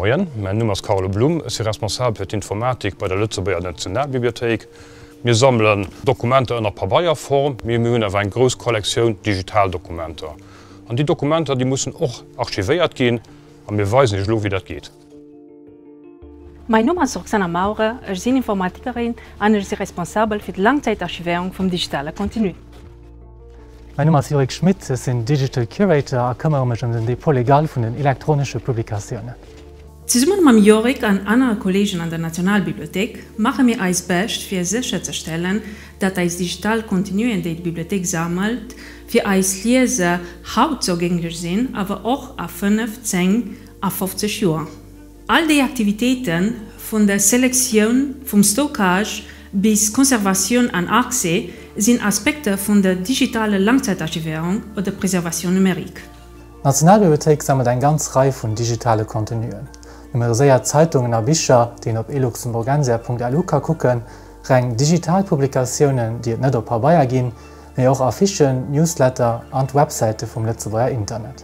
Moien, mäin Numm ass Carlo Blum, ech si Responsabel fir d'Informatik bei der Lëtzebuerger Nationalbibliothéik. Mir sammelen Dokumenter ënner Pabeierform, mee mir hunn awer eng grouss Kollektioun digital Dokumenter. An déi Dokumenter, déi mussen och archivéiert ginn a mir weisen Iech elo, wéi dat geet. Mäin Numm ass Roxana Maurer, ech sinn Informatikerin an ech si responsabel fir d'Langzäitarchivéierung vum digitale Contenu. Mäin Numm ass Yorick Schmit, ech sinn Digital Curator a këmmere mech ëm den Dépôt légal vun den elektronesche Publikatiounen. Zesumme mam Yorick an anere Kolleegen an der Nationalbibliothéik maache mir eist Bescht fir sécherzestellen, dat eis digital Contenuen, déi d'Bibliothéik sammelt, fir eis Lieser haut zougänglech sinn, awer och a 5, 10 a 50 Joer. All déi Aktivitéiten, vun der Selektioun, vum Stockage bis Conservatioun an Accès, sinn Aspekter vun der digitaler Langzäitarchivéierung oder Préservation numérique. D'Nationalbibliothéik sammelt eng ganz Rei vun digitale Contenuen, numeriséiert Zeitungen a Bicher, déi een op eluxemburgensia.lu ka kucken, reng digital Publikatiounen, déi et net op Pabeier ginn, mee och Affichen, Newsletter an d'Websäite vum Lëtzebuerger Internet.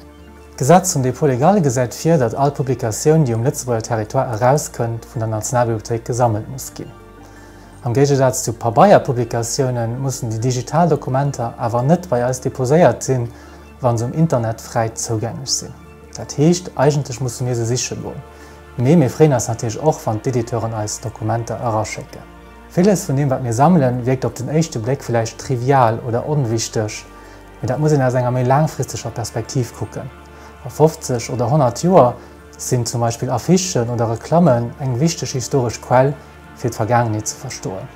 D'Gesetz vum Dépôt légal gesäit vir, datt all Publikatioun, déi um Lëtzebuerger Territoire erauskënnt, vun der Nationalbibliothéik gesammelt muss ginn. Am Géigesaz zu Pabeierpublikatioune mussen déi digital Dokumenter awer net bei eis deposéiert sinn, wa se um Internet fräi zougänglech sinn. Dat heescht, eigentlech musse mir se siche goen. Mee mir freeën eis natierlech och, wann d'Editeuren eis Dokumenter eraschécken. Villes vun deem, wat mir sammelen, wierkt op den éischte Bléck villäicht trivial oder onwichteg. Mee dat muss een aus enger méi laangfristeger Perspektiv kucken. A 50 oder 100 Joer sinn zum Beispill Affichen oder Reklammen eng wichteg historesch Quell, fir d'Vergaangenheet ze verstoen.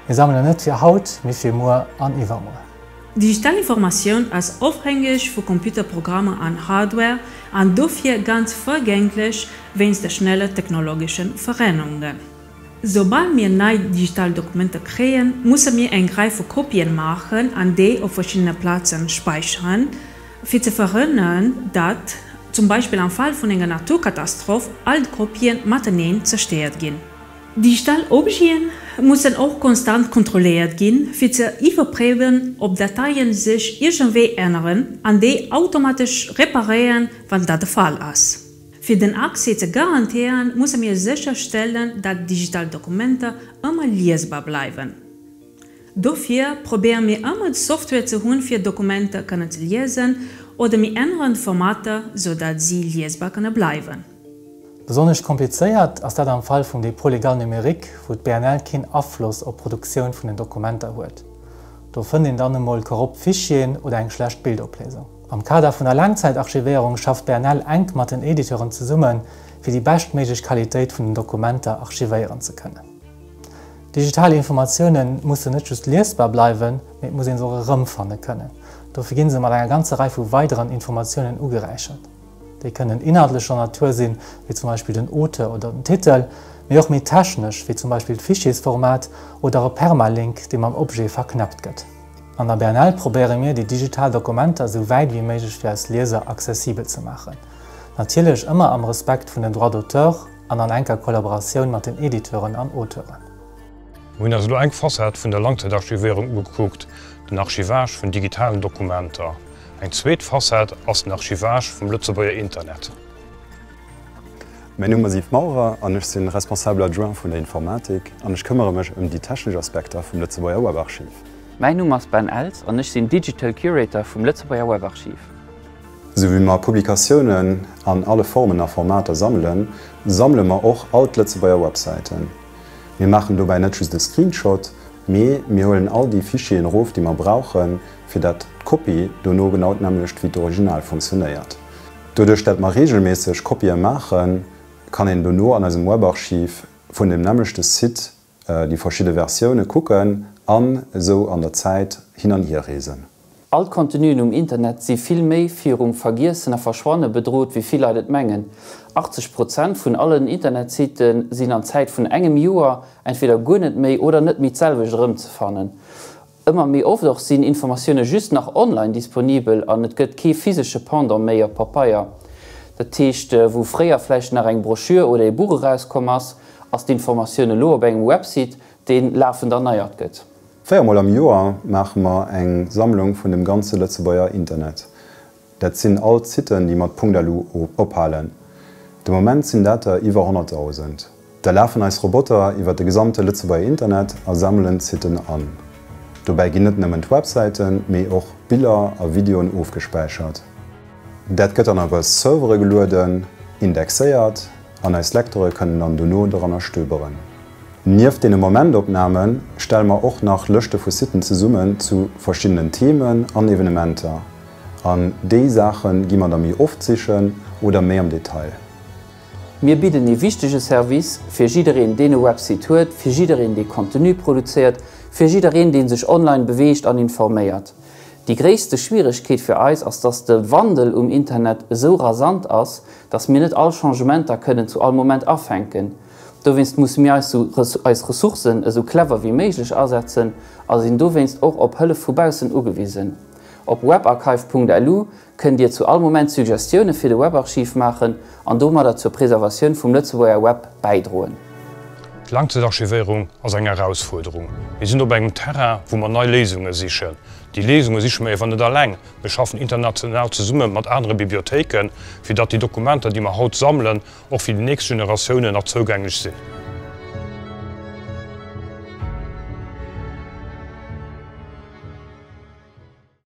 Mir sammelen net fir haut, mee fir muer an iwwermuer. Digital Informatioun ass ofhängeg vu Computerprogrammer an Hardware an dofir ganz vergänglech wéinst de schnelle technologesche Verännerungen. Soubal mir nei digital Dokumenter kréien, musse mir eng Rei vu Kopien maachen an déi op verschiddene Plazen späicheren, fir ze verhënneren, datt, zum Beispill am Fall vun enger Naturkatastroph, all d'Kopien mateneen zerstéiert ginn. Digital Objete mussen och konstant kontrolléiert ginn, fir ze iwwerpréiwen, ob Dateien sech iergendwéi änneren an déi automatesch reparéieren, wann dat de Fall ass. Fir den Accès ze garantéieren, musse mir sécherstellen, dat digital Dokumenter ëmmer liesbar bleiwen. Dofir probéiere mir ëmmer Software ze hunn, fir Dokumenter kënnen ze liesen, oder mir änneren d'Formater, sou dat si liesbar kënne bleiwen. Besonnesch komplizéiert ass dat am Fall vum Dépôt légal numérique, wou d'BNL keen Afloss op d'Produktioun vun den Dokumenter huet. Do fënnt een dann emol korrupt Fichieren oder eng schlecht Bildopléisung. Am Kader vun der Laangzäitarchivéierung schafft d'BNL enk mat den Editeuren zesummen, fir déi beschtméiglech Qualitéit vun den Dokumenter archivéieren ze kënnen. Digital Informatioune mussen net just liesbar bleiwen, mee et muss een se och erëmfanne kënnen. Dofir ginn se mat enger ganzer Rei vu weideren Informatiounen ugeräichert. Déi kënnen inhaltlecher Natur sinn, wéi zum Beispill den Auteur oder den Titel, mee och méi technesch, wéi zum Beispill d'Fichiersformat oder e Permalink, dee mam Objet verknäppt gëtt. An der BNL probéiere mir, déi digital Dokumenter esou wäit ewéi méiglech fir eis Lieser accessibel ze maachen. Natierlech ëmmer am Respekt vun den Droits d'auteur an an enker Kollaboratioun mat den Editeuren an Auteuren. Mir hunn eis elo eng Facette vun der Langzäitarchivéierung ugekuckt, den Archivage vun digitalen Dokumenter. Eng zweet Facette ass den Archivage vum Lëtzebuerger Internet. Mäin Numm ass Yves Maurer an ech sinn Responsable adjoint vun der Informatik an ech këmmere mech ëm déi technesch Aspekter vum Lëtzebuerger Webarchiv. Mäin Numm ass Ben Els an ech sinn Digital Curator vum Lëtzebuerger Webarchiv. Esou wéi mer Publikatiounen an alle Formen a Formater sammelen, sammele mer och all d'Lëtzebuerger Websäiten. Mir maachen dobäi net just e Screenshot, mee mir huelen all déi Fichieren erof, déi mer brauchen, fir dat d'Kopie dono genau d'nämmlecht wéi d'Original funktionéiert. Doduerch dat mer reegelméisseg Kopië maachen, kann een dono an eisem Webarchiv vun dem nämmlechte Site déi verschidde Versioune kucken an esou an der Zäit hin an hier reesen. All d'Contenuen um Internet si vill méi virum Vergiessen a Verschwanne bedrot, wéi vill Leit et mengen. 80 Prozent vun allen Internetsitte sinn an Zäit vun engem Joer entweder guer net méi oder net méi d'selwecht erëmzefannen. Ëmmer méi oft och sinn Informatioune just nach online disponibel an et gëtt kee physesche Pendant méi op Papeier. Dat heescht, wou fréier vläicht nach eng Broschür oder ee Buch erauskomm ass, ass d'Informatioun elo op engem Website, dee lafend erneiert gëtt. Véiermol am Joer maache mer eng Sammlung vun dem ganze Lëtzebuerger Internet. Dat sinn all d'Siten, déi mat .lu ophalen. De Moment sinn dat der iwwer 100.000. Da lafen eis Roboter iwwer de gesamte Lëtzebuerger Internet a sammelen d'Sitten an. Dobäi ginn net nëmmen d'Websäiten, mee och Biller a Videoen ofgespäichert. Dat gëtt dann op eis Servere gelueden, indexéiert an eis Lecteure kënnen dann dono doranner stöberen. Nieft deene Momentopname stelle mer och nach Lëschte vu Sitten zesummen zu verschiddenen Themen an Evenementer. An déi Saache gi mer da méi oft sichen oder méi am Detail. Mir bidden ee wichtege Service fir jiddereen, deen e Website huet, fir jiddereen, dee Contenu produzéiert, fir jiddereen, dee sech online beweegt an informéiert. Déi gréisste Schwieregkeet fir eis ass, dass de Wandel um Internet esou rasant ass, dass mir net all Changementer kënnen zu all Moment afänken. Dowéinst musse mir eis eis Ressourcen esou clever wéi méiglech asetzen a sinn dowéinst och op Hëllef vu baussen ugewisen. Op webarchive.lu kënnt Dir zu all Moment Suggestioune fir de Webarchiv maachen an domadder zur Preservatioun vum Lëtzebuerger Web bäidroen. D'Langzäitarchivéierung ass eng Erausfuerderung. Mir sinn op engem Terrain, wou mer nei Léisunge sichen. Déi Léisunge siche mer iewer net alleng. Mir schaffen international zesumme mat anere Bibliothéiken, fir datt déi Dokumenter, déi mer haut sammelen, och fir déi nächst Generatiounen nach zougänglech sinn.